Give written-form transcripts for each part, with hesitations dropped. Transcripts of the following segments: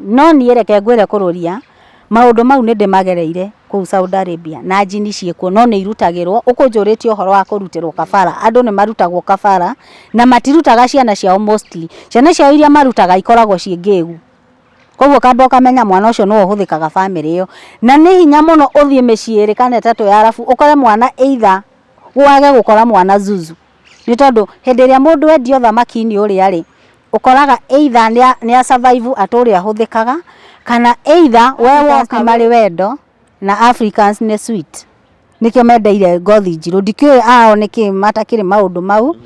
No niĩ reke ngwĩre kũrũria, maũndũ mau nĩ ndĩmagereire kũu Saudi Arabia na njini ciĩkuo no nĩ irutagĩrwo, ũkũnjũrĩtie ũhoro wa kũrutĩrwo kabara, andũ nĩ marutagwo kabara na matirutaga ciana ciao mostly, ciana ciao iria marutaga ikoragwo ciĩ ngĩgu. Koguo ũkamba ũkamenya mwana ũcio nĩwe ũhũthĩkaga bamĩrĩ ĩyo. Na nĩ hinya mũno ũthiĩ mĩciĩ ĩrĩ kana ĩtatũ ya arabu ũkore mwana either wage gũkora mwana zuzu. Nĩ tondũ hĩndĩ ĩrĩa mũndũ endia ũthamaki-inĩ ũrĩa rĩ, ũkoraga either nĩ a survive atũre ahũthĩkaga, kana either we woka nĩ marĩ wendo na Africans nĩ sweet. Nĩkĩo mendeire ngothi njirũ. Ndikĩũĩ ao nĩkĩ matakĩrĩ maũndũ mau,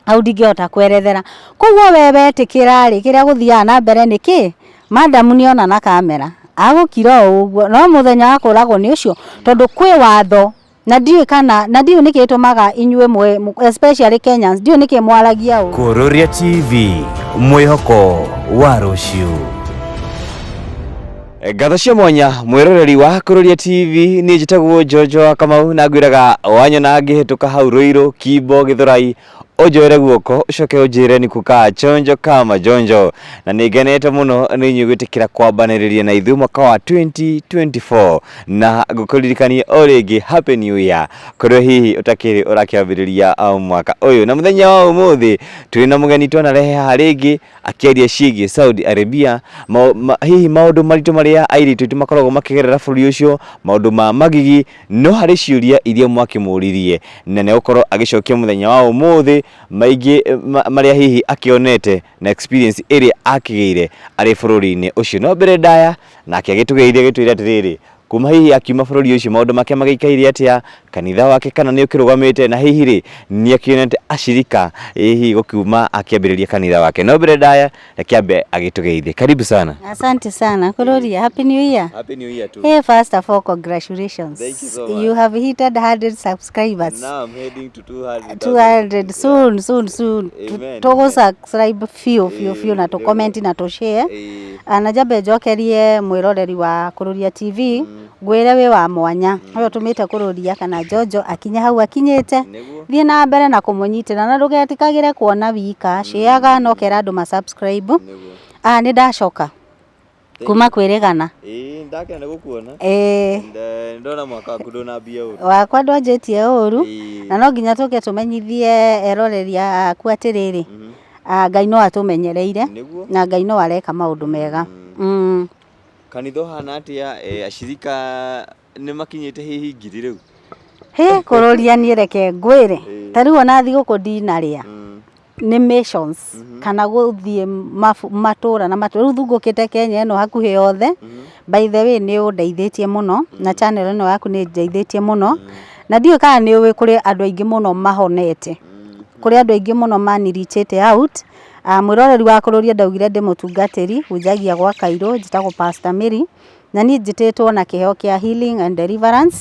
hau ndingĩhota kwerethera. Koguo we wetĩkĩra rĩ, kĩrĩa gũthiaga na mbere nĩ kĩ? Madam nĩ ona na kamera, agũkira o ũguo, no mũthenya wa kũragwo nĩ ũcio, tondũ kwĩ watho na ndiũĩ kana, na ndiũĩ nĩkĩ gĩtũmaga inyuĩ mwe, especially Kenyans, ndiũĩ nĩkĩ mwaragia ũũ. Kururia TV, mwĩhoko wa rũciũ. Ngatho cia mwanya mwĩroreri wa Kururia TV, niĩ njĩtagwo Njonjo wa Kamau na ngwĩraga wanyona ngĩhĩtũka hau Ruiru, Kimbo, Gĩthũrai, ũnjoere guoko ũcoke ũnjĩre nĩ kukaa chonjo kama jonjo. Na nĩ ngenete mũno nĩ inyuĩ gwĩtĩkĩra kwambanĩrĩria na ithuĩ mwaka wa 2024 na ngũkũririkania o rĩngĩ Happy New Year kũrĩa hihi ũtakĩrĩ ũrakĩambĩrĩria mwaka ũyũ. Na mũthenya wa ũmũthĩ twĩ na mũgeni twanarehe haha rĩngĩ akĩaria ciĩgiĩ Saudi Arabia, hihi maũndũ maritũ marĩa airĩtu aitũ makoragwo makĩgerera bũrũri ũcio, maũndũ ma magigi, no harĩ ciũria iria mwakĩmũririe na nĩ egũkorwo agĩcokia mũthenya wa ũmũthĩ maingĩ marĩa hihi akĩonete na experience ĩrĩa akĩgĩire arĩ bũrũri-inĩ ũcio. No mbere ndaya nake agĩtũgeithia agĩtwĩra atĩrĩrĩ, kuma hihi akiuma bũrũri ũcio maũndũ make magĩikaire atĩa, kanitha wake kana nĩ ũkĩrũgamĩte, na hihi rĩ nĩ akĩonete acirika hihi gũkiuma akĩambĩrĩria kanitha wake. No mbere ndaya reke ambe agĩtũgeithie. Karibu sana. Asante sana. Kururia, Happy New Year. Happy New Year too. Hey, first of all, congratulations. Thank you so much. You have hit 100 subscribers. Now I'm heading to 200. 200 soon, soon, soon. Amen, Tũgũ amen. subscribe biũ biũ biũ na tũ comment na tũ share. Na njambe njokerie mwĩroreri wa Kururia TV ngwĩre wĩ wa mwanya ũyũ ũtũmĩte Kururia kana Njonjo akinye hau akinyĩte. Thiĩ na mbere na kũmũnyitĩra na ndũgetĩkagĩre kuona wika, share na ũkera andũ ma subscribe. Nĩ ndacoka kuma kwĩrĩgana. Ĩĩ ndakena nĩ gũkuona. Ĩĩ. Ndona mwaka waku ndũnambia ũru. Wakwa ndwanjĩtie ũru. Ĩĩ. Na no nginya tũke tũmenyithie eroreri aku atĩrĩrĩ, Ngai no atũmenyereire. Nĩguo. Na Ngai no areka maũndũ mega. Kanitha ũhana atĩa? Acirika nĩ makinyĩte hihi ngiri rĩu? Hĩ, kũrũria niĩ reke ngwĩre. Ta rĩu ona thigũkũ ndinarĩa. Nĩ missions kana gũthiĩ matũra na matũra. Rĩu thungũkĩte Kenya ĩno hakuhĩ yothe. By the way nĩ ũndeithĩtie mũno na channel ĩno yaku nĩ ĩndeithĩtie mũno. Na ndiũĩ kana nĩ ũĩ kũrĩ andũ aingĩ mũno mahonete. Kũrĩ andũ aingĩ mũno manirichĩte out. Mwĩroreri wa Kũrũria ndaugire ndĩ mũtungatĩri, hunjagia gwa Kairũ, njĩtagwo Pastor Mary. Na niĩ njĩtĩtwo na kĩheo kĩa healing and deliverance.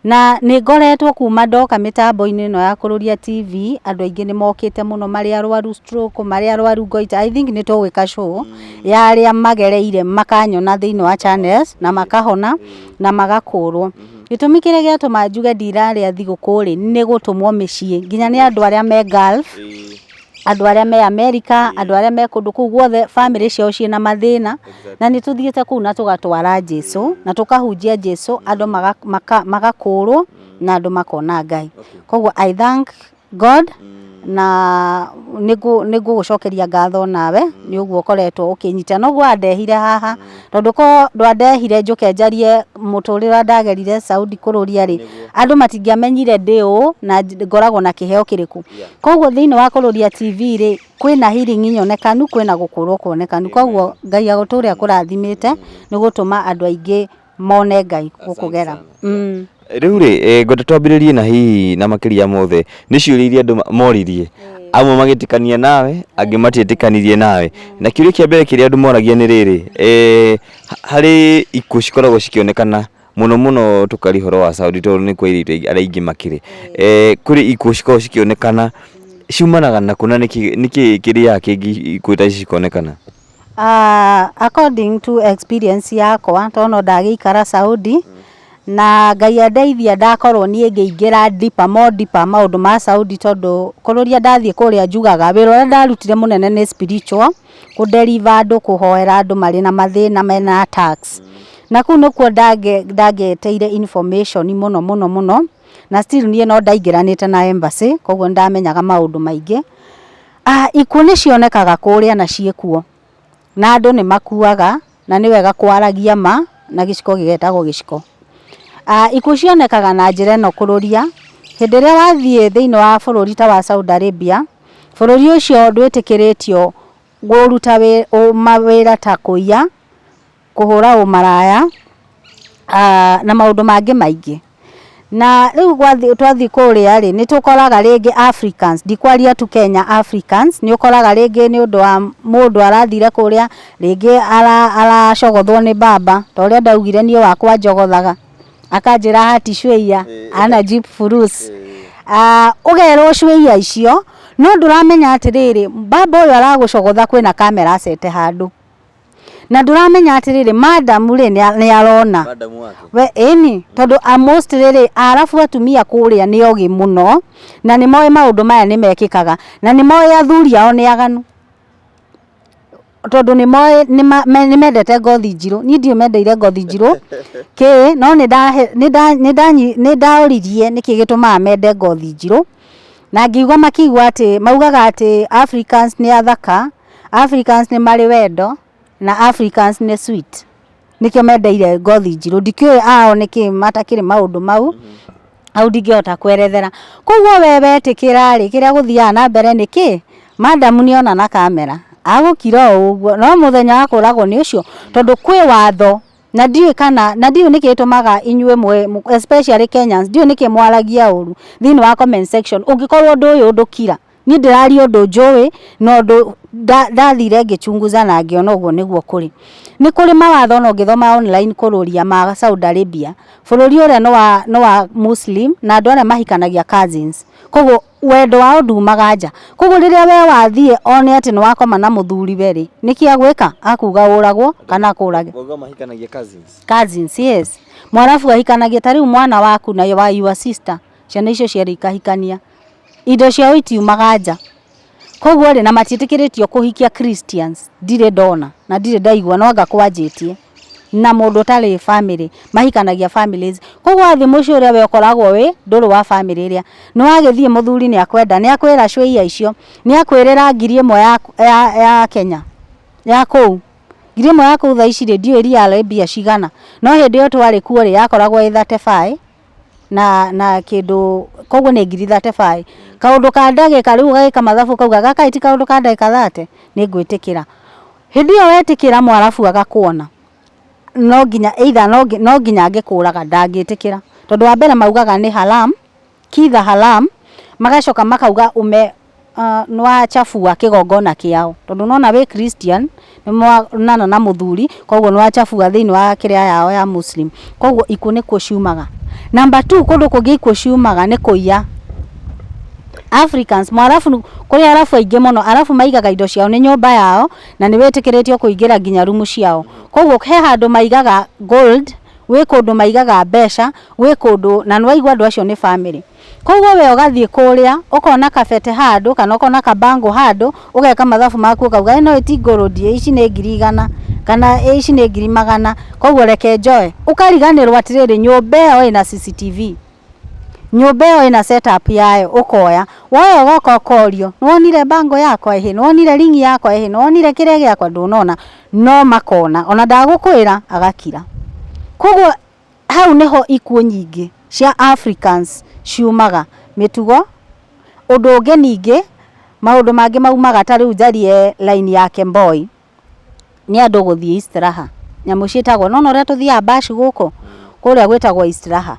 Na nĩ ngoretwo kuma ndoka mĩtambo-inĩ ĩno ya Kũrũria TV, andũ aingĩ nĩ mokĩte mũno marĩ arwaru stroke, marĩ arwaru goiter. I think nĩ tũgwĩka show ya arĩa magereire makanyona thĩinĩ wa channels na makahona na magakũrwo. Gĩtũmi kĩrĩa gĩatũma njuge ndirarĩa thigũkũ rĩ, nĩ gũtũmwo mĩciĩ nginya nĩ andũ arĩa me Gulf, andũ arĩa me America, andũ arĩa me kũndũ kũu guothe bamĩrĩ ciao ciĩna mathĩna, na nĩ tũthiĩte kũu na tũgatwara Jesũ, na tũkahunjia Jesũ, andũ magakũrwo na andũ makona Ngai. Koguo I thank God na nĩ ngũgũcokeria ngatho nawe nĩ ũguo ũkoretwo ũkĩnyita. Na ũguo wandehire haha, tondũ korwo ndwandehire njũke njarie mũtũrĩre ũrĩa ndagerire Saudi kũrũria rĩ, andũ matingĩamenyire ndĩ ũ na ngoragwo na kĩheo kĩrĩkũ. Koguo thĩinĩ wa Kũrũria TV rĩ, kwĩna healing nyonekanu, kwĩna gũkũrwo kuonekanu. Koguo Ngai agũtũre akũrathimĩte nĩ gũtũma andũ aingĩ mone Ngai gũkũgera. Rĩu rĩ, ngwenda twambĩrĩrie na hihi na makĩria mothe nĩ ciũria iria andũ moririe, amwe magĩtĩkania nawe, angĩ matietĩkanirie nawe. Na kĩũria kĩa mbere kĩrĩa andũ moragia nĩ rĩrĩ, harĩ ikuũ cikoragwo cikĩonekana mũno mũno tũkaria ũhoro wa Saudi tondũ nĩkuo airĩtu arĩa aingĩ makĩrĩ. Kũrĩ ikuũ cikoragwo cikĩonekana ciumanaga na kũ na nĩkĩ kĩrĩaga kĩngĩ ikuũ ta ici cikonekana? According to experience yakwa tondũ no ndagĩikara Saudi na Ngai andeithia ndakorwo niĩ ngĩingĩra deeper, more deeper maũndũ ma Saudi tondũ kũrũria ndathiĩ kũrĩa njugaga wĩra ũrĩa ndarutire mũnene nĩ spiritual. Kũ deliver andũ, kũhoera andũ marĩ na mathĩna mena attacks. Na kũu nĩkuo ndageteire information mũno mũno mũno, na still niĩ no ndaingĩranĩte na embassy, koguo nĩ ndamenyaga maũndũ maingĩ. Ikuũ nĩ cionekaga kũrĩa na ciĩkuo, na andũ nĩ makuaga, na nĩ wega kwaragia ma, na gĩciko gĩgetagwo gĩciko. Ikuũ cionekaga na njĩra ĩno kũrũria, hĩndĩ ĩrĩa wathiĩ thĩiniĩ wa bũrũri ta wa Saudi Arabia, bũrũri ũcio ndwĩtĩkĩrĩtio kũruta mawĩra ta kũiya, kũhũra ũmaraya na maũndũ mangĩ maingĩ. Na rĩu twathiĩ kũrĩa rĩ, nĩ tũkoraga rĩngĩ Africans, ndikwaria tu Kenya, Africans, nĩ ũkoraga rĩngĩ nĩ ũndũ wa mũndũ arathire kũrĩa, rĩngĩ aracogothwo nĩ baba, ta ũrĩa ndaugire niĩ wakwa anjogothaga, akanjĩra hati cwĩia, ana jeep furus. Ũgerwo cwĩia icio, no ndũramenya atĩrĩrĩ, baba ũyũ aragũcogotha kwĩna kamera acete handũ. Na ndũramenya atĩrĩrĩ, madam rĩ nĩ arona. Madam wake. We ĩni, tondũ mostly rĩ, arabu atumia kũrĩa nĩ ogĩ mũno, na nĩ moĩ maũndũ maya nĩ mekĩkaga, na nĩ moĩ athuri ao nĩ aganu. Tondũ nĩ moĩ nĩ mendete ngothi njirũ, niĩ ndiũĩ mendeire ngothi njirũ kĩ, no nĩ ndoririe nĩkĩ gĩtũmaga mende ngothi njirũ, na ngĩigua makiuga atĩ, maugaga atĩ Africans nĩ athaka, Africans nĩ marĩ wendo, na Africans nĩ sweet. Nĩkĩo mendeire ngothi njirũ, ndikĩũĩ ao nĩkĩ matakĩrĩ maũndũ mau, hau ndingĩhota kwerethera. Koguo we wetĩkĩra rĩ, kĩrĩa gũthiaga na mbere nĩ kĩ? Madam nĩ ona na kamera, agũkira o ũguo, no mũthenya wa kũragwo nĩ ũcio, tondũ kwĩ watho, na ndiũĩ kana, na ndiũĩ nĩkĩ gĩtũmaga inyuĩ mwe, especially Kenyans, ndiũĩ nĩkĩ mwaragia ũru thĩinĩ wa comment section, ũngĩkorwo ũndũ ũyũ ndũkira. Niĩ ndĩraria ũndũ njũĩ na ũndũ ndathire ngĩchunguza na ngĩona ũguo nĩguo kũrĩ. Nĩ kũrĩ mawatho ona ũngĩthoma online kũrũria ma Saudi Arabia, bũrũri ũrĩa nĩ wa Muslim na andũ arĩa mahikanagia cousins. Koguo wendo wao ndumaga nja. Koguo rĩrĩa we wathiĩ one atĩ nĩ wakoma na mũthuriwe rĩ, nĩkĩ agwĩka? Akuga ũragwo kana akũrage. Wauga mahikanagia cousins. Cousins, yes. Mwarabu ahikanagia ta rĩu mwana waku na wa your sister, ciana icio cierĩ ikahikania. Indo ciao itiumaga nja. Koguo rĩ, na matiĩtĩkĩrĩtio kũhikia Christians, ndirĩ ndona na ndirĩ ndaigua no anga kwanjĩtie na mũndũ ũtarĩ family, mahikanagia families. Koguo wathiĩ mũciĩ ũrĩa we ũkoragwo wĩ ndũrĩ wa family ĩrĩa, nĩ wagĩthiĩ mũthuri nĩ akwenda, nĩ akwĩra cwĩia icio, nĩ akwĩrĩra 1000 ya Kenya, ya kũu. 1000 ya kũu thaa ici rĩ, ndiũĩ rial mbia cigana, no hĩndĩ ĩyo twarĩ kuo rĩ, yakoragwo ĩ 35 na kĩndũ, koguo nĩ 35,000. Kaũndũ ka ndagĩka rĩu ũgagĩka mathabu ũkauga gaka ĩ ti kaũndũ ka ndagĩka 30, nĩ ngwĩtĩkĩra. Hĩndĩ ĩyo wetĩkĩra mwarabu agakuona, no nginya either no nginya angĩkũraga ndangĩtĩkĩra. Tondũ wa mbere maugaga nĩ haram, kitha haram, magacoka makauga ume nĩ wachafua kĩgongona kĩao. Tondũ nĩwona wĩ Christian, nĩ mwaonana na mũthuri, koguo nĩ wachafua thĩinĩ wa kĩrĩa yao ya Muslim. Koguo ikuũ nĩkuo ciumaga. Number two, kũndũ kũngĩ ikuũ ciumaga nĩ kũiya. Africans, mwarabu, kũrĩ arabu aingĩ mũno, arabu maigaga indo ciao nĩ nyũmba yao, na nĩ wĩtĩkĩrĩtio kũingĩra nginya rumu ciao. Koguo he handũ maigaga gold, gwĩ kũndũ maigaga mbeca, gwĩ kũndũ, na nĩ waigua andũ acio nĩ family. Koguo we ũgathiĩ kũrĩa, ũkona kabete handũ, kana ũkona kabango handũ, ũgeka mathabu maku ũkauga ĩno ti gold, ici nĩ 100,000, kana ici nĩ 100,000, koguo reke njoe. Ũkariganĩrwo atĩrĩrĩ, nyũmba ĩyo ĩna CCTV, nyũmba ĩyo ĩna setup yayo, ũkoya. Woya ũgoka ũkorio, nĩwonire bango yakwa ĩhĩ, nĩwonire ring yakwa ĩhĩ, nĩwonire kĩrĩa gĩakwa, ndũnona. No makona, ona ndagũkwĩra, agakira. Koguo hau nĩho ikuũ nyingĩ cia Africans ciumaga. Mĩtugo, ũndũ ũngĩ ningĩ, maũndũ mangĩ maumaga ta rĩu njarie line ya Kemboi, nĩ andũ gũthiĩ istiraha. Nyamũ ciĩtagwo, nĩwona ũrĩa tũthiaga bash gũkũ? Kũrĩa gwĩtagwo istiraha.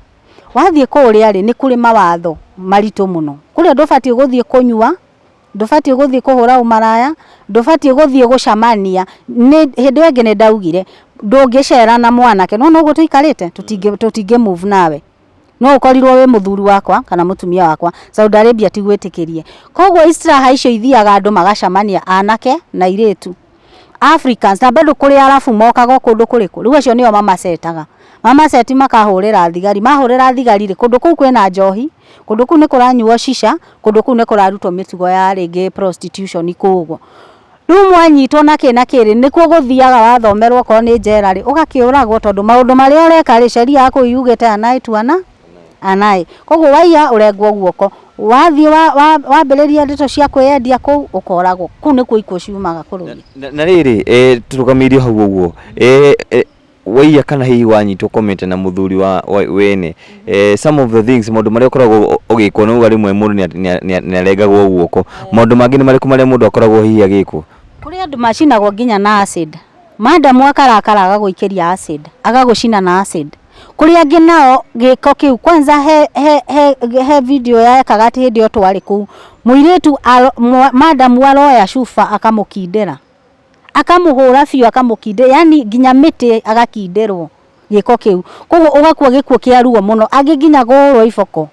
Wathiĩ kũrĩa rĩ, nĩ kũrĩ mawatho maritũ mũno. Kũrĩa ndũbatiĩ gũthiĩ kũnyua, ndũbatiĩ gũthiĩ kũhũra ũmaraya, ndũbatiĩ gũthiĩ gũcemania. Nĩ hĩndĩ ĩyo ĩngĩ nĩ ndaugire, ndũngĩcera na mwanake, nĩwona ũguo tũikarĩte, tũtingĩ move nawe. No ũkorirwo wĩ mũthuri wakwa kana mũtumia wakwa, Saudi Arabia ti gwĩtĩkĩrie. Koguo istiraha icio ithiaga andũ magacemania anake na airĩtu. Africans, na bado kũrĩ arabu mokaga o kũndũ kũrĩkũ, rĩu acio nĩo mamacetaga. Mamaceti makahũrĩra thigari, mahũrĩra thigari rĩ, kũndũ kũu kwĩna njohi, kũndũ kũu nĩ kũranyuo shisha, kũndũ kũu nĩ kũrarutwo mĩtugo ya rĩngĩ prostitution kũu ũguo. Rĩu mwanyitwo na kĩ na kĩ rĩ, nĩkuo gũthiaga wathomerwo okorwo nĩ njera rĩ, ũgakĩũragwo tondũ maũndũ marĩa ũreka rĩ, sheria ya kũu yugĩte anaĩ tu ana anaĩ. Koguo waiya ũrengwo guoko, wathiĩ wambĩrĩria ndeto cia kwĩyendia kũu ũkoragwo. Kũu nĩkuo ikuũ ciumaga kũrũria. Na rĩrĩ, tũrũgamĩirio hau ũguo, waiya kana hihi wanyitwo ũkomete na mũthuri wa wene, some of the things, maũndũ marĩa ũkoragwo ũgĩkwo, nĩ uga rĩmwe mũndũ nĩ arengagwo guoko, maũndũ mangĩ nĩ marĩkũ marĩa mũndũ akoragwo hihi agĩkwo? Kũrĩ andũ macinagwo nginya na acid. Madamu akarakara agagũikĩria acid, agagũcina na acid. Kũrĩ angĩ nao gĩko kĩu kwanza he, he, he, he video yekaga atĩ hĩndĩ ĩyo twarĩ kũu, mũirĩtu madamu aroya cuba akamũkindĩra, akamũhũra biũ akamũkindĩra, yani nginya mĩtĩ agakindĩrwo gĩko kĩu. Koguo ũgakua gĩkuũ kĩa ruo mũno, angĩ nginya kũhũrwo iboko,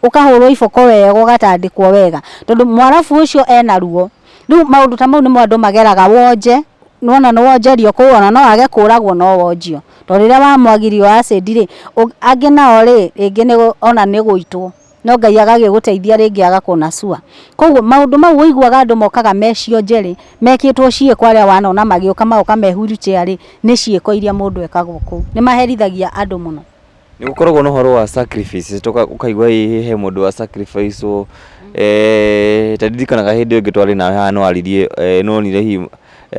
ũkahũrwo iboko wega ũgatandĩkwo wega, tondũ mwarabu ũcio ena ruo. Rĩu maũndũ ta mau nĩmo andũ mageraga wonje, nĩwona nĩ wonjerio kũu ona no wage kũragwo no wonjio. Tondũ rĩrĩa wamwagirio acid rĩ, angĩ nao rĩ, rĩngĩ nĩ ona nĩ gũitwo, no Ngai agagĩgũteithia rĩngĩ agakũnacua. Koguo maũndũ mau ũiguaga andũ mokaga me cionje rĩ, mekĩtwo ciĩko arĩa wanona magĩũka magoka me wheelchair rĩ, nĩ ciĩko iria mũndũ ekagwo kũu. Nĩ maherithagia andũ mũno. Nĩ gũkoragwo na ũhoro wa sacrifices, ũkaigua hihi he mũndũ wa sacrifice wo, ta ndirikanaga hĩndĩ ĩyo ĩngĩ twarĩ nawe haha nĩ waririe, nĩ wonire hihi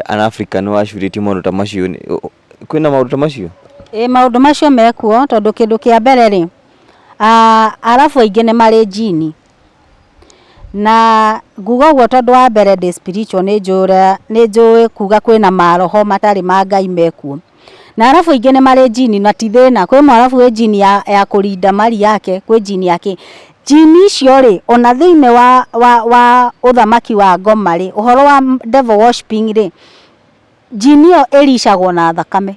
an African wacurĩtio maũndũ ta macio, kwĩna maũndũ ta macio? Ĩĩ maũndũ macio mekuo tondũ kĩndũ kĩa mbere rĩ, Arabu aingĩ nĩ marĩ njini, na nguga ũguo tondũ wa mbere ndĩ spiritual nĩ njũĩ kuga kwĩna maroho matarĩ ma Ngai mekuo. Na Arabu aingĩ nĩ marĩ njini na ti thĩna, kwĩ mũarabu wĩ njini ya kũrinda mari yake, kwĩ njini ya kĩ. Njini icio rĩ, ona thĩiniĩ wa ũthamaki wa ngoma rĩ, ũhoro wa devil worshipping rĩ, njini ĩyo ĩricagwo na thakame.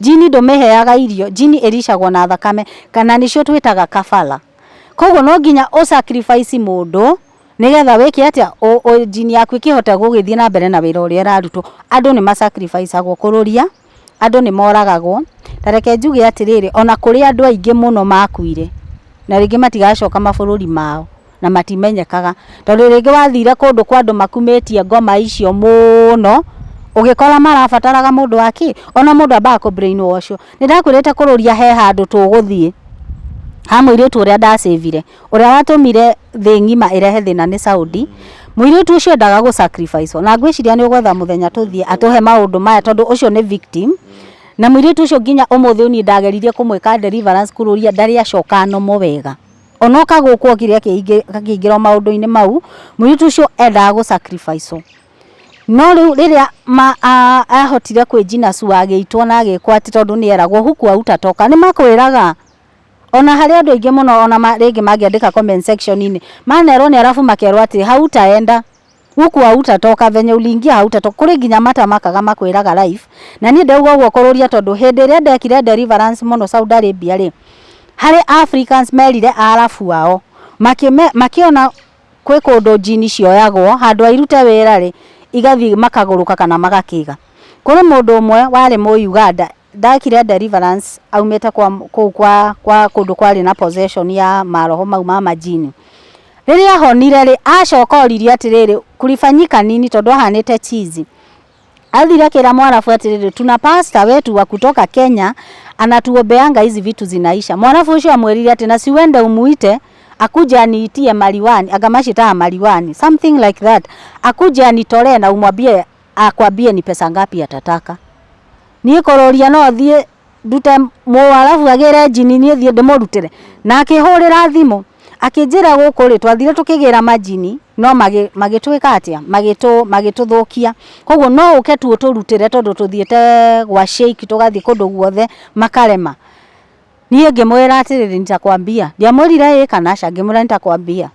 Njini ndũmĩheaga irio, njini ĩricagwo na thakame kana nĩcio twĩtaga kabara. Koguo no nginya ũ sacrifice mũndũ nĩgetha wĩke atĩa, njini yaku ĩkĩhote gũgĩthiĩ na mbere na wĩra ũrĩa ĩrarutwo. Andũ nĩ ma sacrifice agwo kũrũria, andũ nĩ moragagwo. Ta reke njuge atĩrĩrĩ, ona kũrĩ andũ aingĩ mũno makuire na rĩngĩ matigacoka mabũrũri mao na matimenyekaga. Tondũ rĩngĩ wathire kũndũ kwa andũ makumĩtie ngoma icio mũno, ũgĩkora marabataraga mũndũ wa kĩ, ona mũndũ ambaga kũ brain wash wo. Nĩ ndakwĩrĩte kũrũria he handũ tũgũthiĩ, ha mũirĩtu ũrĩa ndacĩvire, ũrĩa watũmire thĩ ng'ima ĩrehe thĩna nĩ Saudi. Mũirĩtu ũcio endaga gũ sacrifice wo, na ngwĩciria nĩ ũgwetha mũthenya tũthiĩ atũhe maũndũ maya tondũ ũcio nĩ victim. Na mũirĩtu ũcio nginya ũmũthĩ niĩ ndageririe kũmwĩka deliverance kũrũria ndarĩ acoka normal wega. Ona oka gũkũ okire akĩingĩra maũndũ-inĩ mau, mũirĩtu ũcio endaga gũ sacrifice wo. No rĩu rĩrĩa ahotire kwĩnjinacua agĩitwo na agĩkwo atĩ tondũ nĩ eragwo huku hautatoka, nĩ makwĩraga. Ona harĩ andũ aingĩ mũno ona rĩngĩ mangĩandĩka comment section -inĩ, manerwo nĩ arabu makerwo atĩ hautaenda, huku hautatoka, venye uliingia hautatoka. Kũrĩ nginya matamakaga makwĩraga live. Na niĩ ndauga ũguo kũrũria tondũ hĩndĩ ĩrĩa ndekire deliverance mũno Saudi Arabia rĩ, harĩ Africans merire arabu ao, makĩona kwĩ kũndũ njini cioyagwo, handũ ha irute wĩra rĩ, igathiĩ makagũrũka kana magakĩga. Kũrĩ mũndũ ũmwe warĩ mũ Uganda, ndekire deliverance aumĩte kũu kwa kũndũ kwarĩ na possession ya maroho mau ma majini. Rĩrĩa ahonire rĩ, acoka oririe atĩrĩrĩ, kulifanyika nini tondũ ahanĩte chizi. Athire akĩra mwarabu atĩrĩrĩ, tuna pastor wetu wa kutoka Kenya anatuombeanga hizi vitu zinaisha. Mwarabu ũcio amwĩrire atĩ na si uende umuite akuje aniitie mariwani, anga maciĩtaga mariwani, something like that. Akuje anitolee na umwambie akwambie ni pesa ngapi atataka. Niĩ kũrũria no thiĩ ndute mũarabu agĩre njini niĩ thiĩ ndĩmũrutĩre. Na akĩhũrĩra thimũ akĩnjĩra gũkũ rĩ, twathire tũkĩgĩra majini no magĩtwĩka atĩa, magĩtũthũkia. Koguo no ũke tu ũtũrutĩre tondũ tũthiĩte gwa sheikh tũgathiĩ kũndũ guothe makarema. Niĩ ngĩmwĩra atĩrĩrĩ, nitakwambia. Ndiamwĩrire ĩĩ kana aca, ngĩmwĩra nitakwambia.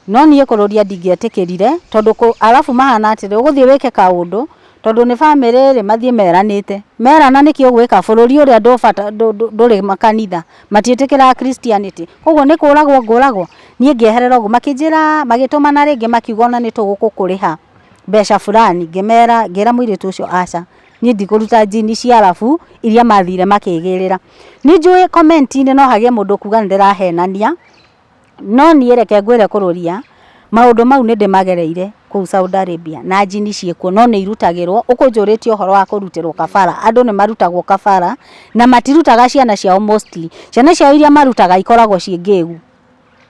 No niĩ kũrũria ndingĩetĩkĩrire tondũ arabu mahana atĩrĩ, ũgũthiĩ wĩke kaũndũ tondũ nĩ bamĩrĩ rĩ, mathiĩ meranĩte. Merana nĩkĩ ũgwĩka bũrũri ũrĩa ndũrĩ makanitha, matiĩtĩkĩraga Christianity. Koguo nĩ kũragwo ngũragwo. Niĩ ngĩeherera ũguo, makĩnjĩra, magĩtũmana rĩngĩ makiuga ona nĩ tũgũkũrĩha mbeca fulani. Ngĩmera, ngĩra mũirĩtu ũcio aca, niĩ ndikũruta njini cia arabu iria mathire makĩgĩrĩra. Nĩ njũĩ comment -inĩ no hagĩe mũndũ ũkuga nĩ ndĩrahenania, no niĩ reke ngwĩre kũrũria, Maũndũ mau nĩ ndĩmagereire kũu Saudi Arabia na njini ciĩkuo no nĩ irutagĩrwo, ũkũnjũrĩtie ũhoro wa kũrutĩrwo kabara, andũ nĩ marutagwo kabara na matirutaga ciana ciao mostly, ciana ciao iria marutaga ikoragwo ciĩ ngĩgu.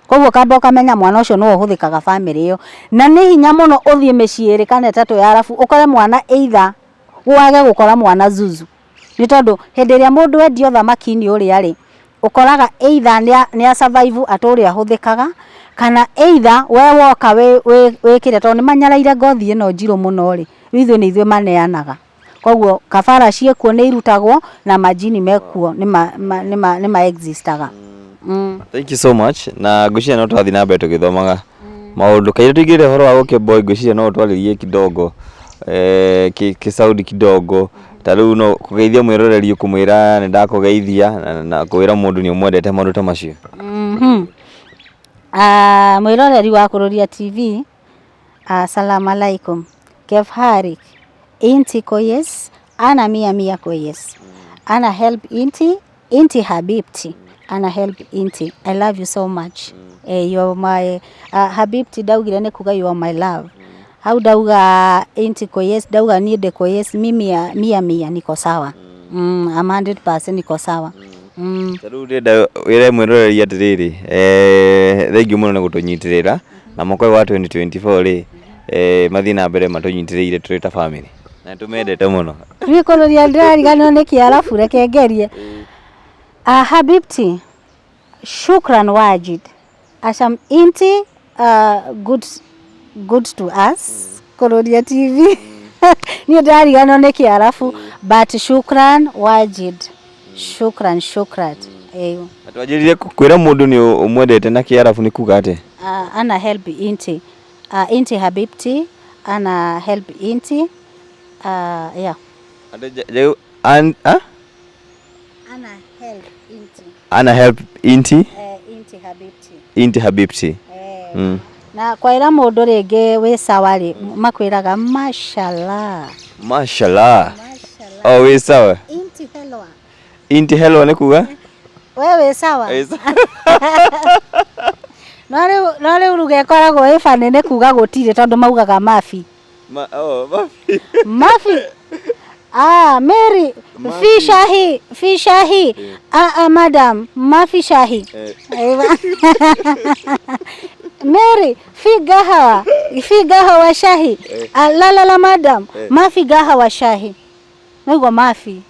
Koguo ũkamba ũkamenya mwana ũcio nĩwe ũhũthĩkaga bamĩrĩ ĩyo. Na nĩ hinya mũno ũthiĩ mĩciĩ ĩrĩ kana ĩtatũ ya arabu ũkore mwana either wage gũkora mwana zuzu. Nĩ tondũ hĩndĩ ĩrĩa mũndũ endia ũthamaki-inĩ ũrĩa rĩ, ũkoraga either nĩ a survive atũre ahũthĩkaga, kana either we woka wĩ kĩrĩa, tondũ nĩ manyaraire ngothi ĩno njirũ mũno rĩ, rĩu ithuĩ nĩ ithuĩ maneanaga. Koguo kabara ciĩkuo nĩ irutagwo na majini mekuo nĩ ma exist aga. Thank you so much na ngwĩciria no tũrathiĩ na mbere tũgĩthomaga maũndũ kaira tũingĩrĩre ũhoro wa gũkĩmboi ngwĩciria no ũtwarĩrie kidogo kĩsaudi kidogo ta rĩu no kũgeithia mwĩroreri ũkũmwĩra nĩ ndakũgeithia na kwĩra mũndũ nĩ ũmwendete maũndũ ta macio. Mwĩroreri wa Kũrũria TV, Assalamu alaikum. Kef halik? Inti koyes? Ana mia mia koyes. Ana help inti, inti habibti. Ana help inti. I love you so much. You are my habibti ndaugire nĩ kuga you are my love. Hau ndauga inti koyes, ndauga niĩ ndĩ koyes, mimi ya, mia mia niko sawa. I'm 100% niko sawa. Ta rĩu ndĩrenda wĩre mwĩroreri atĩrĩrĩ, thengiũ mũno nĩ gũtũnyitĩrĩra na mwaka ũyũ wa 2024 rĩ, mathiĩ na mbere matũnyitĩrĩire tũrĩ ta family na nĩtũmendete mũno. Niĩ kũrũria ndĩrariganĩrwo nĩ kĩarabu reke ngerie. Habibti, shukran wajid. Asham inti good, good to us. Kũrũria TV. Niĩ ndĩrariganĩrwo nĩ kĩarabu but shukran wajid. Shukran shukran. Eyo. Na twanjĩrĩrie kwĩra mũndũ nĩ ũmwendete na kĩarabu nĩ kuga atĩa? Ana help inti. Inti habibti, ana help inti. Yeah. Ana help inti. Ana help inti? Inti habibti. Inti habibti. Na kwaira mũndũ rĩngĩ wĩ sawa rĩ, makwĩraga mashallah. Mashallah. Mashallah. Oh, wĩ sawa. Inti helwa. Inti helwa nĩ kuga? We wĩ sawa. Wĩ sawa. No rĩu ruga ĩkoragwo ĩ funny nĩ kuga gũtirĩ tondũ maugaga mabi. Oh, mabi. Mabi. Mary, fi shahi, fi shahi. Madam, mafi shahi. Mary, fi gahawa, fi gahawa shahi. La la la madam, mafi gahawa shahi. Naigua mafi.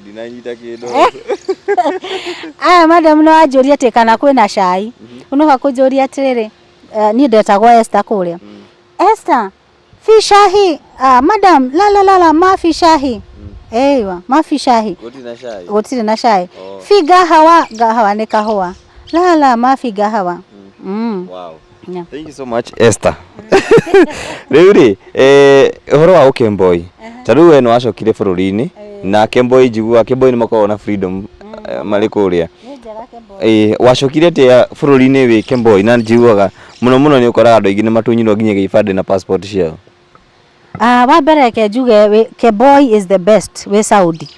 Ndinanyita kĩndũ. Aya madam no anjũrie atĩ kana kwĩna cai. Unoka kũnjũria atĩrĩrĩ, niĩ ndetagwo Esther kũrĩa. Esther, fi shahi. Madam, la la la la, mafi shahi. Eiwa, mafi shahi. Gũtirĩ na cai. Gũtirĩ na cai. Fi gahawa, gahawa nĩ kahũa. La la, mafi gahawa. Wow. Yeah. Thank you so much Esther. Rĩu rĩ, ũhoro wa ũkemboi. Ta rĩu we nĩ wacokire bũrũri-inĩ na kemboi njiguaga kemboi nĩ makoragwo na freedom marĩ kũrĩa. Wacokire atĩa bũrũri-inĩ wĩ kemboi na njiguaga mũno mũno nĩ ũkoraga andũ aingĩ nĩ matunyirwo nginya ibandĩ na passport ciao. Wa mbere reke njuge kemboi is the best wĩ Saudi.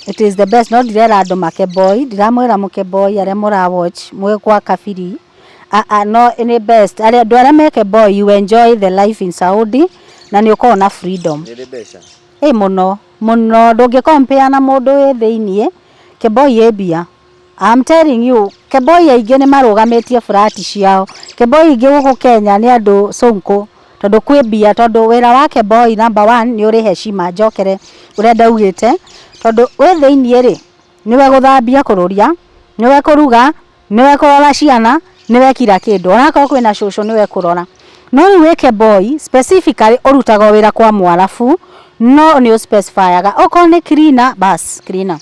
It is the best no ndirera andũ makemboi, ndiramwĩra mũkemboi arĩa mũra watch mwĩ kwa kabiri. No nĩ best. Andũ arĩa me kemboi you enjoy the life in Saudi na nĩ ũkoragwo na freedom. Nĩ ĩrĩ mbeca? Ĩ mũno mũno, ndũngĩ compare na mũndũ wĩ thĩiniĩ, kemboi ĩ mbia. I'm telling you, kemboi aingĩ nĩ marũgamĩtie flat ciao. Kemboi aingĩ gũkũ Kenya nĩ andũ sonko tondũ kwĩ mbia, tondũ wĩra wa kemboi number one nĩ ũrĩ heshima, njokere ũrĩa ndaugĩte, tondũ wĩ thĩiniĩ rĩ, nĩwe gũthambia kũrũria, nĩwe kũruga, nĩwe kũrora ciana, nĩwe kila kĩndũ, onakorwo kwĩna cũcũ nĩwe kũrora. No rĩu wĩ kemboi specifically ũrutaga wĩra kwa mwarabu, no nĩ ũspecifyaga okorwo nĩ cleaner, bas cleaner.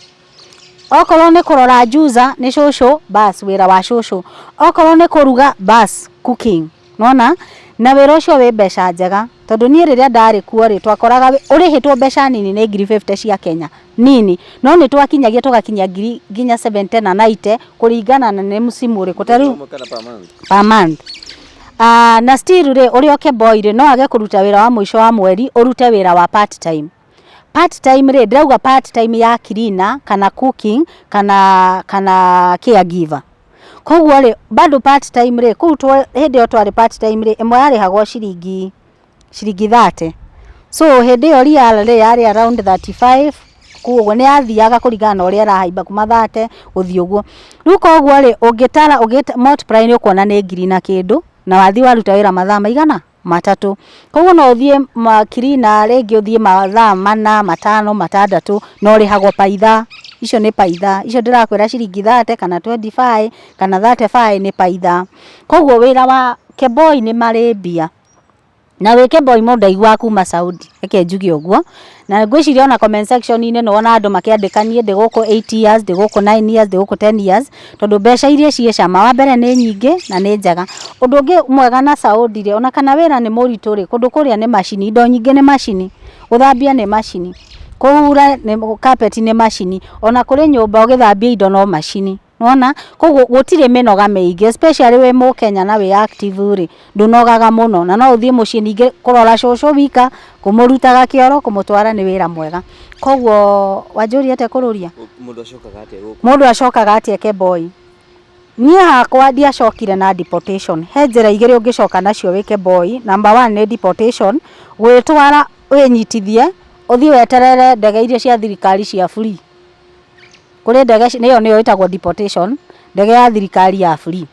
Okorwo nĩ kũrora juza nĩ cũcũ, bas wĩra wa cũcũ. Okorwo nĩ kũruga, bas cooking. Nĩwona? Na wĩra ũcio wĩ mbeca njega tondũ niĩ rĩrĩa ndarĩ kuo rĩ, twakoraga ũrĩhĩtwo mbeca nini nĩ ngiri 50 cia Kenya nini, no nĩ twakinyagia tũgakinya ngiri nginya 70 na 90 kũringana na nĩ msimu ũrĩkũ. Ta rĩu per month. Na still rĩ, ũrĩa ũkemboi rĩ, no age kũruta wĩra wa mũico wa mweri, ũrute wĩra wa part time. Part time rĩ, ndĩrauga part time ya cleaner kana cooking kana caregiver. Koguo rĩ, bado part time rĩ, kũu hĩndĩ ĩyo twarĩ part time rĩ, ĩmwe yarĩhagwo ciringi 30. So hĩndĩ ĩyo rial rĩ yarĩ around 35, koguo nĩ yathiaga kũringana na ũrĩa ĩrahaimba kuma 30 gũthiĩ ũguo. Rĩu koguo rĩ, ũngĩtara ũngĩ multiply nĩ ũkuona nĩ ngiri na kĩndũ, na wathiĩ waruta wĩra mathaa maigana? 3. Koguo no ũthiĩ cleaner rĩngĩ ũthiĩ mathaa 4, 5, 6 na ũrĩhagwo pa ithaa. Icio nĩ pa ithaa. Icio ndĩrakwĩra ciringi 30 kana 25 kana 35 nĩ pa ithaa. Koguo wĩra wa Kemboi nĩ marĩ mbia. Na wĩ Kemboi mũndũ ndaiguaga kuma Saudi, reke njuge ũguo. Na ngwĩciria ona comment section -inĩ nĩ wonaga andũ makĩandĩka niĩ ndĩ gũkũ 8 years, ndĩ gũkũ 9 years, ndĩ gũkũ 10 years, tondũ mbeca iria ciĩ cama, wa mbere nĩ nyingĩ na nĩ njega. Ũndũ ũngĩ mwega na Saudi rĩ, ona kana wĩra nĩ mũritũ rĩ, kũndũ kũrĩa nĩ macini, indo nyingĩ nĩ macini, gũthambia nĩ macini, kũhura carpet nĩ macini, ona kũrĩ nyũmba ũgĩthambia indo no macini. Nĩwona? Koguo gũtirĩ mĩnoga mĩingĩ, especially wĩ mũkenya na wĩ active rĩ, ndũnogaga mũno, na no ũthiĩ mũciĩ ningĩ kũrora cũcũ wika, kũmũrutaga kĩoro, kũmũtwara nĩ wĩra mwega. Koguo wanjũria atĩa kũrũria? Mũndũ acokaga atĩa gũkũ? Mũndũ acokaga atĩa Kemboi? Niĩ hakwa ndiacokire na deportation. He njĩra igĩrĩ ũngĩcoka nacio wĩ Kemboi. Number one nĩ deportation, gwĩtwara wĩnyitithie, ũthiĩ weterere ndege iria cia thirikari cia free. Kũrĩ ndege ĩyo nĩyo ĩtagwo deportation, ndege ya thirikari ya free.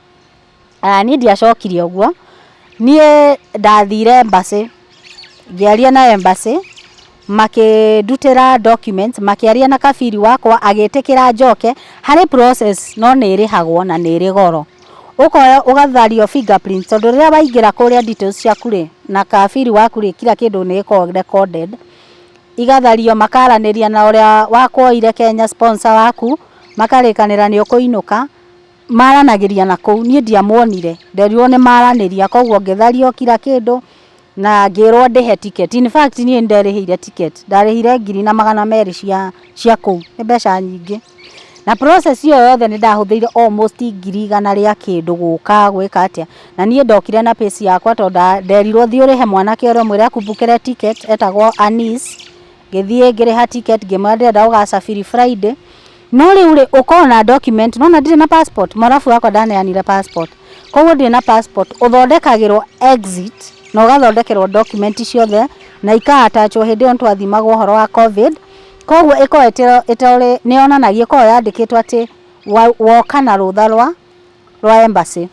Niĩ ndiacokire ũguo, niĩ ndathire embassy, ngĩaria na embassy, makĩndutĩra documents, makĩaria na kabiri wakwa agĩtĩkĩra njoke, harĩ process no nĩ ĩrĩhagwo na nĩ ĩrĩ goro. Ũkoya ũgathario fingerprints tondũ rĩrĩa waingĩra kũrĩa details ciaku rĩ, na kabiri waku rĩ, kila kĩndũ nĩ gĩkoragwo recorded. Igathario makaranĩria na ũrĩa wakuoire Kenya sponsor waku, makarĩkanĩra nĩ ũkũinũka, maranagĩria na kũu, niĩ ndiamuonire, nderirwo nĩ maranĩria, koguo ngĩthario kila kĩndũ na ngĩrwo ndĩhe ticket. In fact niĩ nĩnderĩhĩire ticket, ndarĩhire 1,200 cia kũu, nĩ mbeca nyingĩ. Na process ĩyo yothe nĩ ndahũthĩire almost 100,000 rĩa kĩndũ gũka gwĩka atĩa. Na niĩ ndokire na pace yakwa tondũ nderirwo thiĩ ũrĩhe mwanake ũrĩa ũmwĩre akũmbukĩre ticket etagwo Anis. Ngĩthiĩ ngĩrĩha ticket ngĩmwĩra ndĩrenda gũgacabiri Friday. No rĩu rĩ, ũkorwo na document, nĩwona ndirĩ na passport, mwarabu wakwa ndaneanire passport. Koguo ndirĩ na passport, ũthondekagĩrwo exit na ũgathondekerwo document ciothe na ika attachwo hĩndĩ ĩyo nĩtwathimagwo ũhoro wa Covid. Koguo ĩkoragwo ĩtorĩ nĩ yonanagia ĩkoragwo yandĩkĩtwo atĩ woka na rũtha rwa embassy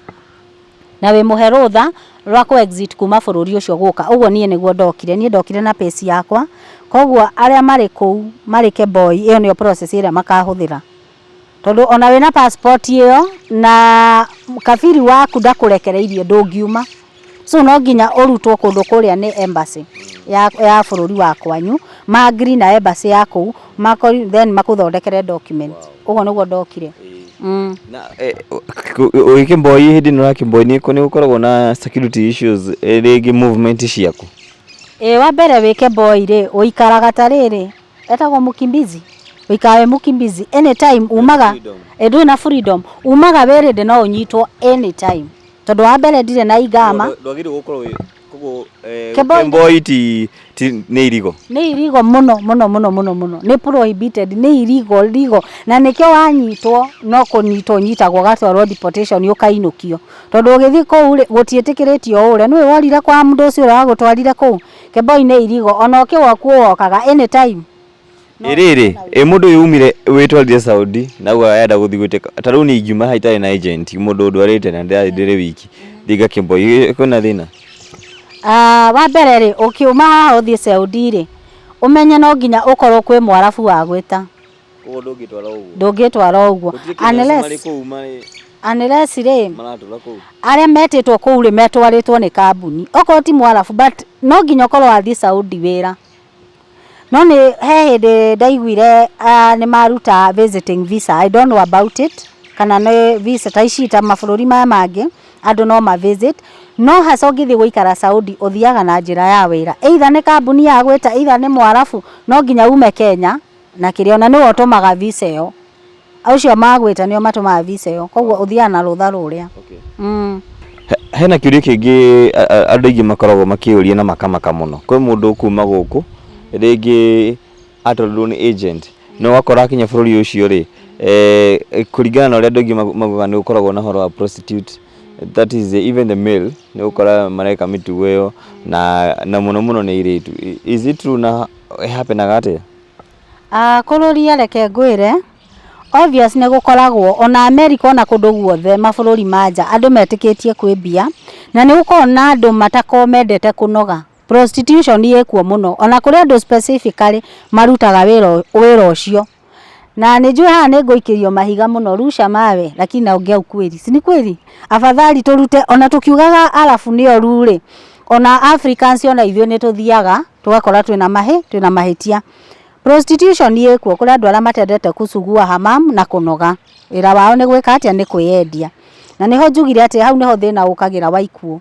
na wĩmũhe rũtha rwa kũ exit kuma bũrũri ũcio gũka. Ũguo niĩ nĩguo ndokire, niĩ ndokire na pace yakwa, koguo arĩa marĩ kũu marĩ Kemboi ĩyo nĩyo process ĩrĩa makahũthĩra. Tondũ ona wĩna passport ĩyo na kabiri waku ndakũrekereirie ndũngiuma. So no nginya ũrutwo kũndũ kũrĩa nĩ embassy ya bũrũri wa kwanyu, ma agree na embassy ya kũu, then makũthondekere document. Ũguo nĩguo ndokire. Na wĩ Kemboi hĩndĩ ĩno ya Kemboi nĩ gũkoragwo na security issues rĩngĩ movement ciaku? Ĩĩ wa mbere wĩ Kemboi rĩ, ũikaraga ta rĩrĩ, etagwo mukimbizi, ũikaraga wĩ mukimbizi anytime umaga, ndũrĩ na freedom, umaga wĩ ready no ũnyitwo anytime. Tondũ wa mbere ndirĩ na igama. Ndwagĩrĩirwo gũkorwo wĩ koguo Kemboi ti nĩ irigo. Nĩ irigo mũno mũno mũno mũno mũno, nĩ prohibited, nĩ irigo irigo, na nĩkĩo wanyitwo no kũnyitwo ũnyitagwo ũgatwarwo deportation ũkainũkio. Tondũ ũgĩthiĩ kũu rĩ, gũtiĩtĩkĩrĩtio ũre, nĩũĩ worire kwa mũndũ ũcio ũrĩa wagũtwarire kũu? Kemboi nĩ irigo, ona ũkĩwokwo wokaga anytime. Ĩ rĩrĩ, ĩ mũndũ ũyũ umire wĩtwarire Saudi na auga arenda gũthiĩ gwĩtĩka, ta rĩu niĩ ingiuma haha itarĩ na agent mũndũ ũndwarĩte na ndĩrĩ wiki, thiĩ ngakĩmboi, kwĩna thĩna? Wa mbere rĩ, ũkiuma haha ũthiĩ Saudi rĩ, ũmenye no nginya ũkorwo kwĩ mwarabu wa gwĩta. Koguo ndũngĩtwara ũguo? Ndũngĩtwara ũguo. Gũtirĩ kũu marĩ Unless rĩ, maratũra kũu. Arĩa metĩtwo kũu rĩ, metwarĩtwo nĩ kambuni. Okorwo ti mwarabu, but no nginya ũkorwo wathiĩ Saudi wĩra. No nĩ he hĩndĩ ndaiguire nĩ maruta visiting visa, I don't know about it, kana nĩ visa ta ici ta mabũrũri maya mangĩ, andũ no ma visit, no hasa ũngĩthiĩ gũikara Saudi ũthiaga na njĩra ya wĩra. Either nĩ kambuni ya gwĩta, either nĩ mwarabu, no nginya ume Kenya na kĩrĩa, na nĩwe ũtũmaga visa ĩyo. Acio magwĩta nĩo matũmaga visa ĩyo, koguo ũthiaga na rũtha rũrĩa. Hena kĩũria kĩngĩ andũ aingĩ makoragwo makĩũria na makamaka mũno. Kwĩ mũndũ ũkuma gũkũ rĩngĩ atwarirwo nĩ agent, no wakora akinya bũrũri ũcio rĩ, Kũringana na ũrĩa andũ aingĩ maugaga nĩ gũkoragwo na ũhoro wa prostitute, that is even the male nĩ ũgũkora mareka mĩtugo ĩyo na mũno mũno nĩ airĩtu. Is it true na ĩhappenaga atĩa? Kũrũria reke ngwĩre, obvious nĩ gũkoragwo ona America ona kũndũ guothe mabũrũri ma nja andũ metĩkĩtie kwĩ mbia, na nĩ gũkoragwo na andũ matakoragwo mendete kũnoga. Prostitution ĩkuo mũno, ona kũrĩ andũ specifically marutaga wĩra ũcio. Na nĩ njũĩ haha nĩ ngũikĩrio mahiga mũno, rusha mawe lakini naongea ukweli. Si ni kweli? Afadhali tũrute ona tũkiugaga arabu nĩ oru rĩ, ona Africans ona ithuĩ nĩ tũthiaga tũgakora twĩna mahĩtia. Prostitution ĩkuo, kũrĩ andũ arĩa matendete kũcugua hamam na kũnoga. Wĩra wao nĩ gwĩka atĩa? Nĩ kwĩyendia. Na nĩho njugire atĩ hau nĩho thĩna ũkagĩra wa ikuũ.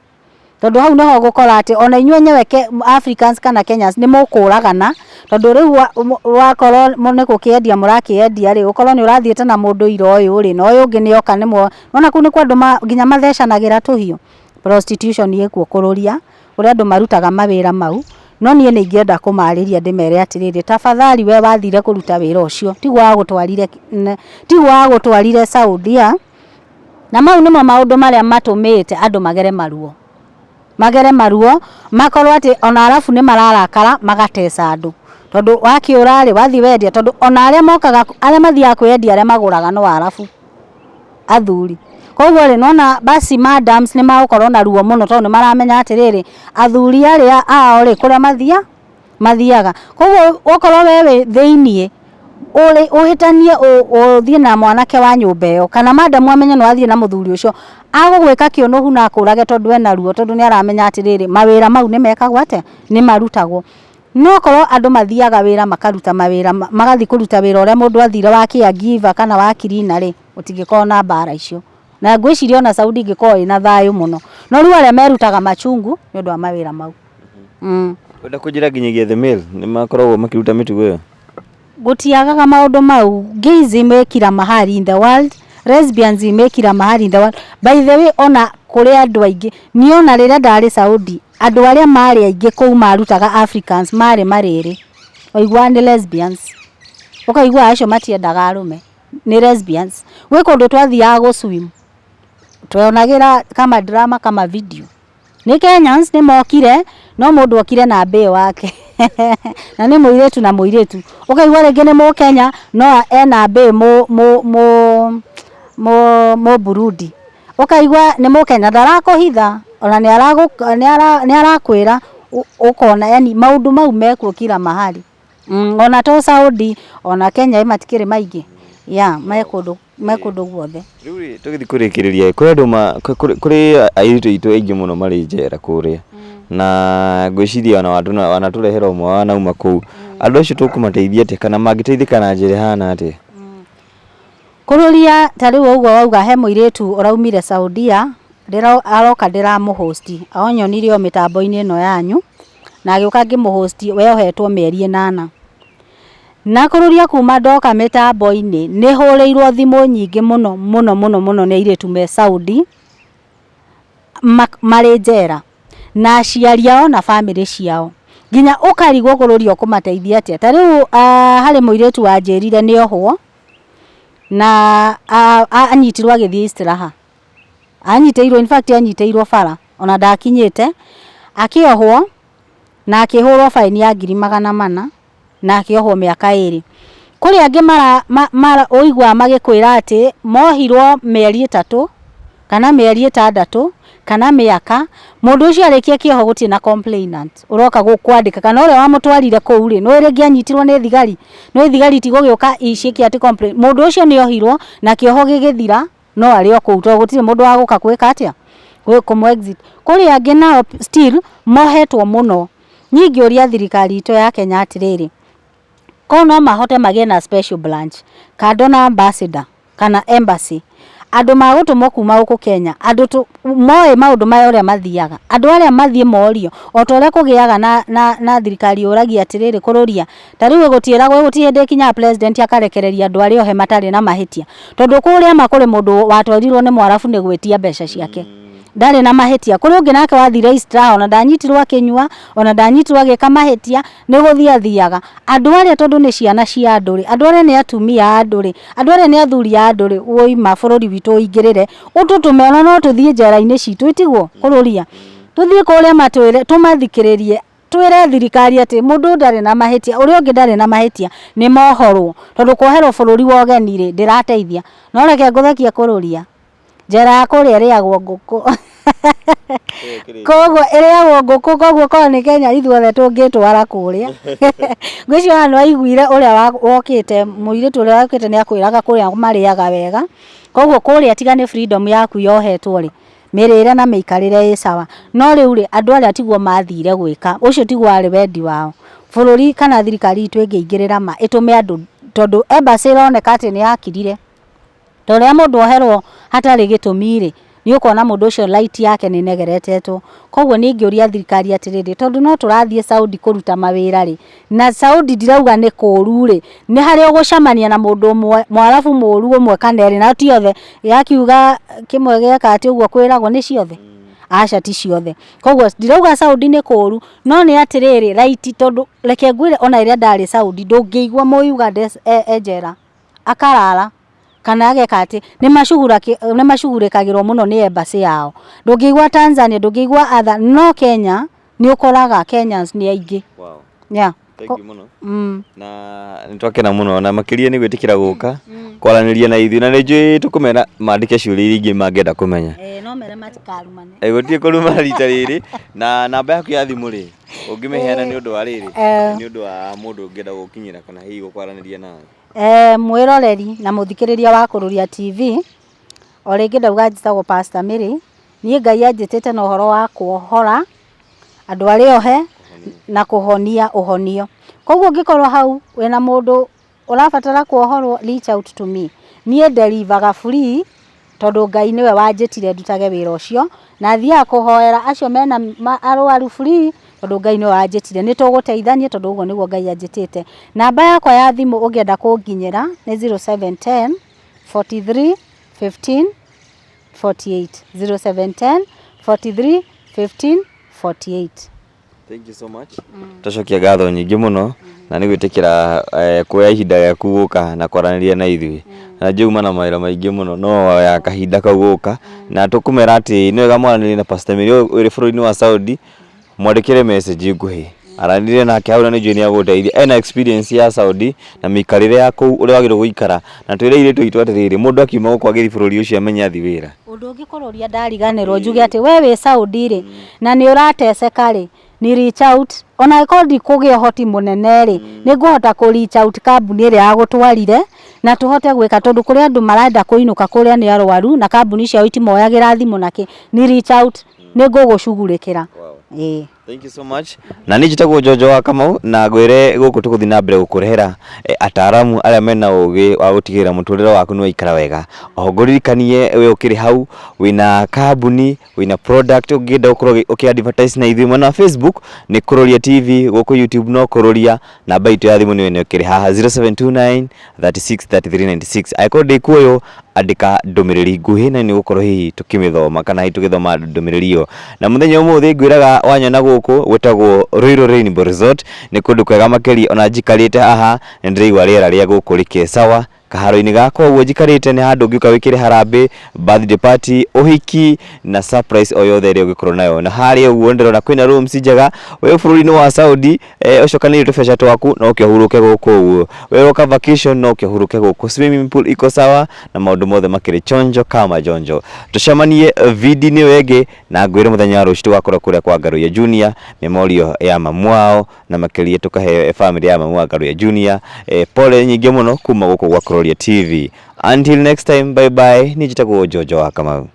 Tondũ hau nĩho ũgũkora atĩ ona inyuĩ enyewe Africans kana Kenyans nĩ mũkũragana, tondũ rĩu wakorwo nĩ gũkĩendia mũrakĩendia rĩ, ũkorwo nĩ ũrathiĩte na mũndũ ira ũyũ rĩ, na ũyũ ũngĩ nĩ oka nĩ wona kũu nĩkuo andũ nginya mathecanagĩra tũhiũ. Prostitution ĩkuo kũrũria, kũrĩ andũ marutaga mawĩra mau, no niĩ nĩ ingĩenda kũmarĩria ndĩmere atĩrĩrĩ, tafadhali we wathire kũruta wĩra ũcio, tiguo wagũtwarire Saudia, na mau nĩmo maũndũ marĩa matũmĩte andũ magere maruo. Magere maruo, makorwo atĩ ona arabu nĩ mararakara magateca andũ. Tondũ wakĩũra rĩ, wathiĩ wendia, tondũ ona arĩa mokaga, arĩa mathiaga kwĩyendia arĩa magũraga no arabu, athuri. Koguo rĩ, nĩwona basi madams nĩ magũkorwo na ruo mũno tondũ nĩ maramenya atĩrĩrĩ, athuri arĩa ao rĩ, kũrĩa mathiaga. Koguo okorwo we wĩ thĩiniĩ, ũhĩtanie ũthiĩ na mwanake wa nyũmba ĩyo, kana madam amenye nĩ wathiĩ na mũthuri ũcio, agũgwĩka kĩũnũhu na akũrage tondũ ena ruo, tondũ nĩ aramenya atĩrĩrĩ, mawĩra mau nĩ mekagwo atĩa? Nĩ marutagwo. No korwo andũ mathiaga wĩra makaruta mawĩra, magathiĩ kũruta wĩra ũrĩa mũndũ athire wa caregiver kana wa cleaner rĩ, gũtingĩkorwo na mbara icio. Na ngwĩciria ona Saudi ĩngĩkorwo ĩna thayũ mũno. No rĩu arĩa merutaga machungu nĩ ũndũ wa mawĩra mau. Wenda kũnjĩra nginyagia the male nĩ makoragwo makĩruta mĩtugo ĩyo? Gũtiagaga maũndũ mau. Gayism ĩ kila mahali in the world, lesbianism ĩ kila mahali in the world. By the way, ona kũrĩ andũ aingĩ, niĩ ona rĩrĩa ndarĩ Saudi, andũ arĩa marĩ aingĩ kũu marutaga Africans marĩ marĩrĩ. Waiguaga nĩ lesbians. Ũkaigua acio matiendaga arũme, nĩ lesbians. Gwĩ kũndũ twathiaga gũ swim, tweyonagĩra kama drama kama video. Nĩ Kenyans nĩ mokire, no mũndũ okire na mbĩĩ wake. Na nĩ mũirĩtu na mũirĩtu. Ũkaigua rĩngĩ nĩ mũkenya no ena mbĩĩ mũ Burundi. Ũkaigua nĩ mũkenya ndarakũhitha, ona nĩ arakwĩra, ũkona yani maũndũ mau mekuo kila mahali. Ona to Saudi, ona Kenya matikĩrĩ maingĩ. Yeah, me kũndũ guothe. Rĩu rĩ, tũgĩthiĩ kũrĩkĩrĩria kũrĩ andũ kũrĩ airĩtu aitũ aingĩ mũno marĩ njera kũrĩa, na ngwĩciria ona wanatũrehera ũmwe wanauma kũu. Andũ acio tũkũmateithia atĩa kana mangĩteithĩka na njĩra ĩhana atĩa? Kũrũria ta rĩu ũguo wauga he mũirĩtu ũraumire Saudia, aroka ndĩramũhosti, onyonire o mĩtambo-inĩ ĩno yanyu, na agĩũka ngĩmũhosti we ohetwo mĩeri 8. Na kũrũria kuma ndoka mĩtambo-inĩ, nĩ hũrĩirwo thimũ nyingĩ mũno mũno mũno mũno nĩ airĩtu me Saudi, marĩ njera, na aciari ao na bamĩrĩ ciao. Nginya ũkarigwo kũrũria ũkũmateithia atĩa. Ta rĩu harĩ mũirĩtu wanjĩrire nĩ ohwo, na anyitirwo agĩthiĩ istiraha. Anyitĩirwo, in fact anyitĩirwo bara, ona ndakinyĩte, akĩohwo, na akĩhũrwo baini ya 400,000, na akĩohwo mĩaka 2. Kũrĩ angĩ ũiguaga magĩkwĩra atĩ mohirwo mĩeri 3 kana mĩeri 6 kana mĩaka, mũndũ ũcio arĩkia kĩoho gũtirĩ na complainant ũroka kwandĩka, kana ũrĩa wamũtwarire kũu rĩ, nĩũĩ rĩngĩ anyitirwo nĩ thigari, nĩũĩ thigari itigũgĩũka ciĩke atĩ complain. Mũndũ ũcio nĩ ohirwo na kĩoho gĩgĩthira, no arĩ o kũu tondũ gũtirĩ mũndũ wa gũka gwĩka atĩa, kũmũ exit. Kũrĩ angĩ nao still mohetwo mũno. Niĩ ingĩũria thirikari itũ ya Kenya atĩrĩrĩ, korwo no mahote magĩe na special branch kando na ambassador kana embassy, andũ magũtũmwo kuma gũkũ Kenya, andũ moĩ maũndũ maya ũrĩa mathiaga, andũ arĩa mathiĩ morio, o ta ũrĩa kũgĩaga na thirikari yũragia atĩrĩrĩ kũrũria, ta rĩu gũtiĩragwo gũtirĩ hĩndĩ ĩkinyaga president akarekereria andũ arĩa ohe matarĩ na mahĩtia, tondũ kũrĩa ma kũrĩ mũndũ watwarirwo nĩ mwarabu nĩ gwĩtia mbeca ciake. Ndarĩ na mahĩtia. Kũrĩ ũngĩ nake wathire Istiraha ona ndanyitirwo akĩnyua, ona ndanyitirwo agĩka mahĩtia, nĩ gũthiĩ athiaga. Andũ arĩa tondũ nĩ ciana cia andũ rĩ, andũ arĩa nĩ atumia a andũ rĩ, andũ arĩa nĩ athuri a andũ rĩ, woi ma bũrũri witũ ũingĩrĩre, ũtũtũme ona no tũthiĩ njera-inĩ citũ, ĩtiguo kũrũria? Tũthiĩ kũrĩa matwĩre, tũmathikĩrĩrie. Twĩre thirikari atĩ mũndũ ũyũ ndarĩ na mahĩtia, ũrĩa ũngĩ ndarĩ na mahĩtia, nĩ mohorwo. Tondũ kuoherwo bũrũri wa ũgeni rĩ, ndĩrateithia. No reke ngũthekie kũrũria, njera ya kũrĩa ĩrĩagwo ngũkũ. Koguo ĩrĩagwo ngũkũ koguo korwo nĩ Kenya ithuothe tũngĩtwara kũrĩa. Ngwĩciria ona nĩ waiguire ũrĩa wokĩte, mũirĩtu ũrĩa wokĩte nĩ akwĩraga kũrĩa marĩaga wega. Koguo kũrĩa tiga nĩ freedom yaku yohetwo rĩ, mĩrĩre na mĩikarĩre ĩ sawa. No rĩu rĩ, andũ arĩa tiguo mathire gwĩka, ũcio tiguo warĩ wendi wao. Bũrũri kana thirikari itũ ĩngĩingĩrĩra ma, ĩtũme andũ, tondũ embassy ĩroneka atĩ nĩ yakirire. Ta ũrĩa mũndũ oherwo hatarĩ gĩtũmi rĩ, nĩ ũkuona mũndũ ũcio right yake nĩ ĩnegeretetwo. Koguo niĩ ingĩũria thirikari atĩrĩrĩ, tondũ no tũrathiĩ Saudi kũruta mawĩra rĩ, na Saudi ndirauga nĩ kũru rĩ, nĩ harĩa ũgũcemania na mũndũ ũmwe mwarabu mũru ũmwe kana erĩ na ti othe, yakiuga kĩmwe gĩeka atĩ ũguo kwĩragwo nĩ ciothe? Aca ti ciothe. Koguo ndirauga Saudi nĩ kũru, no nĩ atĩrĩrĩ right tondũ reke ngwĩre ona rĩrĩa ndarĩ Saudi ndũngĩigua mũ Uganda e njera, akarara kana ageka atĩ, nĩ macugurĩkagĩrwo mũno nĩ embassy yao. Ndũngĩigua Tanzania, ndũngĩigua other, no Kenya nĩ ũkoraga Kenyans nĩ aingĩ. Wow. Yeah. Thank you mũno. Na nĩ twakena mũno na makĩria nĩ gwĩtĩkĩra gũka kwaranĩria na ithuĩ na nĩ njũĩ tũkũmera mandĩke ciũria iria ingĩ mangĩenda kũmenya. Eh, no mere matikarumane. Eh, gũtirĩ kũruma rita rĩrĩ na namba yaku ya thimũ rĩ ũngĩmĩheana nĩ ũndũ wa rĩrĩ Eh. nĩ ũndũ wa mũndũ ũngĩenda gũkinyĩra kana hihi gũkwaranĩria nawe. Eh, mwĩroreri na mũthikĩrĩria wa Kũrũria TV, o rĩngĩ ndauga njĩtagwo Pastor Mary, niĩ Ngai anjĩtĩte na ũhoro wa kuohora andũ arĩa ohe na kũhonia ũhonio. Koguo ũngĩkorwo hau wĩna mũndũ ũrabatara kuohorwo reach out to me. Niĩ nderivaga free tondũ Ngai nĩwe wanjĩtire ndutage wĩra ũcio na thiaga kũhoera acio mena arwaru free tondũ Ngai nĩwe wanjĩtire. Nĩ tũgũteithania tondũ ũguo nĩguo Ngai anjĩtĩte. Namba yakwa ya thimũ ũngĩenda kũnginyĩra nĩ 0710 43 15 48 0710 43 15 48. Thank you so much. Twacokia ngatho nyingĩ mũno na nĩ gwĩtĩkĩra eh, kuoya ihinda rĩaku gũka na kwaranĩria na ithuĩ na njũĩ uma na mawĩra maingĩ mũno no woya kahinda kau gũka na tũkũmera atĩ nĩ wega mwaranĩrie na Pastor Mary ũyũ ũrĩ bũrũri-inĩ wa Saudi mwandĩkĩre message nguhĩ aranĩrie nake hau na nĩ njũĩ nĩ agũgũteithia ena experience ya Saudi na mĩikarĩre ya kũu ũrĩa wagĩrĩirwo gũikara na twĩre airĩtu aitũ atĩrĩrĩ mũndũ akiuma gũkũ agĩthiĩ bũrũri ũcio amenye athiĩ wĩra. Ũndũ ũngĩ kũrũria ndariganĩrwo njuge atĩ we wĩ Saudi rĩ na nĩ ũrateceka rĩ ni reach out ona angĩkorwo ndikũgĩa ũhoti mũnene rĩ nĩ ngũhota kũ reach out kambuni ĩrĩa yagũtwarire na tũhote gwĩka tondũ kũrĩ andũ marenda kũinũka kũrĩa nĩ arwaru na kambuni ciao itimoyagĩra thimũ na kĩ ni reach out nĩ ngũgũcugurĩkĩra. Ĩĩ. Thank you so much. Na niĩ njĩtagwo Njonjo wa Kamau na ngwĩre gũkũ tũgũthiĩ na mbere gũkũrehera eh, ataaramu arĩa mena ũgĩ wa gũtigĩrĩra mũtũrĩre waku nĩ waikara wega. Oho ngũririkanie we ũkĩrĩ hau wĩna kambuni wĩna product ũngĩenda gũkorwo ũkĩ advertise na ithuĩ mwena wa Facebook nĩ Kũrũria TV, gũkũ YouTube no Kũrũria, namba itũ ya thimũ nĩyo ĩno ĩkĩrĩ haha 0729 36 33 96. Angĩkorwo ndĩkuoywo andĩka ndũmĩrĩri nguhĩ na nĩ gũkorwo hihi tũkĩmĩthoma kana hihi tũgĩthoma ndũmĩrĩri ĩyo. Na mũthenya ũmũthĩ ngwĩraga wanyona gũkũ gwĩtagwo Ruiru Rainbow Resort, nĩ kũndũ kwega makĩria ona njikarĩte haha nĩ ndĩraigua rĩera rĩa gũkũ rĩkĩ sawa kaharo-inĩ gakwa ũguo njikarĩte nĩ handũ ũngĩũka wĩkĩre harambĩ, birthday party, ũhiki na surprise o yothe ĩrĩa ũngĩkorwo nayo. Na harĩa ũguo ndĩrona kwĩna rooms njega, wĩ bũrũri-inĩ wa Saudi eh, ũcokanĩrĩrie tũbeca twaku no ũke ũhurũke gũkũ ũguo. Wĩ woka vacation no ũke ũhurũke gũkũ. Swimming pool iko sawa na maũndũ mothe makĩrĩ chonjo kama jonjo. Tũcemanie video-inĩ ĩyo ĩngĩ na ngwĩre mũthenya wa rũciũ tũgakorwo kũrĩa kwa Ngaruiya Junior memorial ya mamu wao na makĩria tũkahe family ya mamu wa Ngaruiya Junior eh, pole nyingĩ mũno kuma gũkũ gwa Kuroria TV. Until next time, bye bye. Niĩ njĩtagwo Njonjo wa Kamau.